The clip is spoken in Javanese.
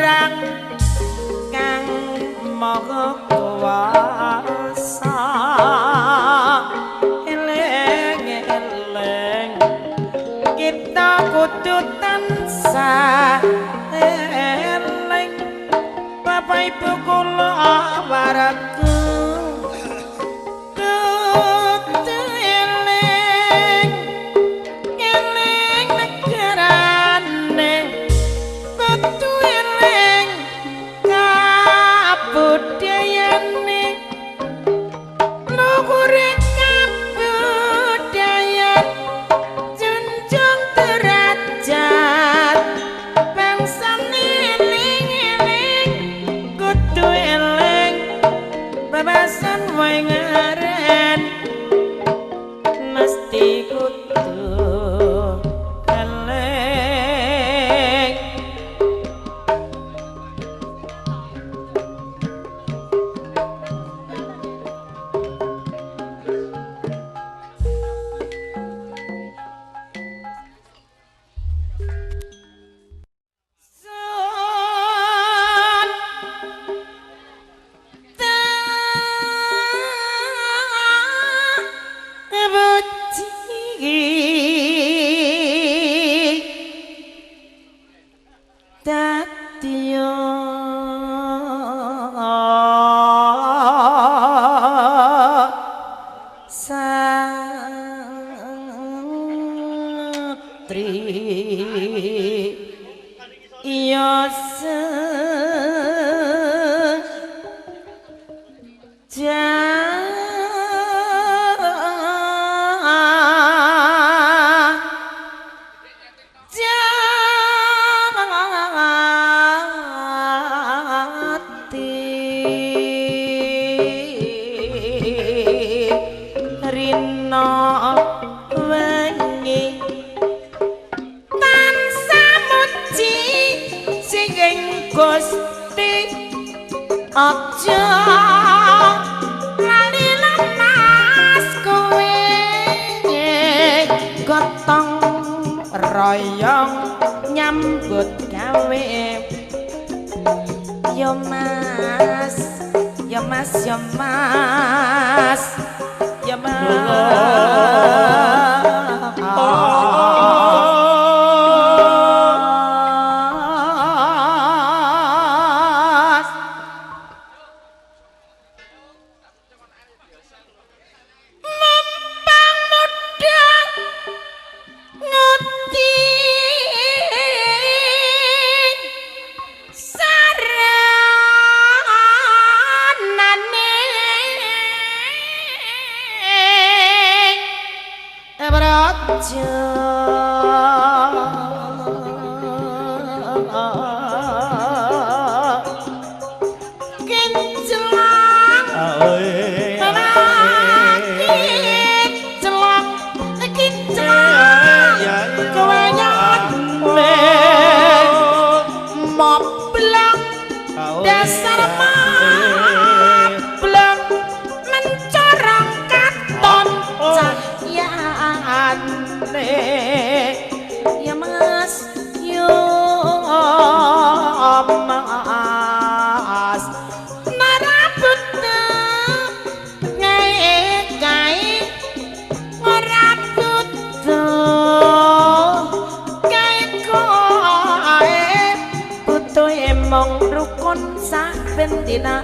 marang Kang Maha Kuwasa. Eling-eling kita kudu tansah eling, Bapak Ibu kula warga kudu eling eling negarane, kudu eling kabudayane, luhure kabudayan junjung derajat bangsane. Eling-eling kudu eling babasan wae ngaren mesti kudu eling. Sun tak dadiya santri iya sejati rina wengi tansah muji sing Gusti, aja lali lemas kowe gotong royong nyambut gawe. Yo mas, yo mas, yo mas, yo mas. Mumpang muda ngerti saranane braja kinclong kinclong kinclong kowe nyone moblong dasar mablong mencorong katon cahyane. Ya mas, yo mas, narabut ngae ora butuh kae koe butuh emong rukun saben dina.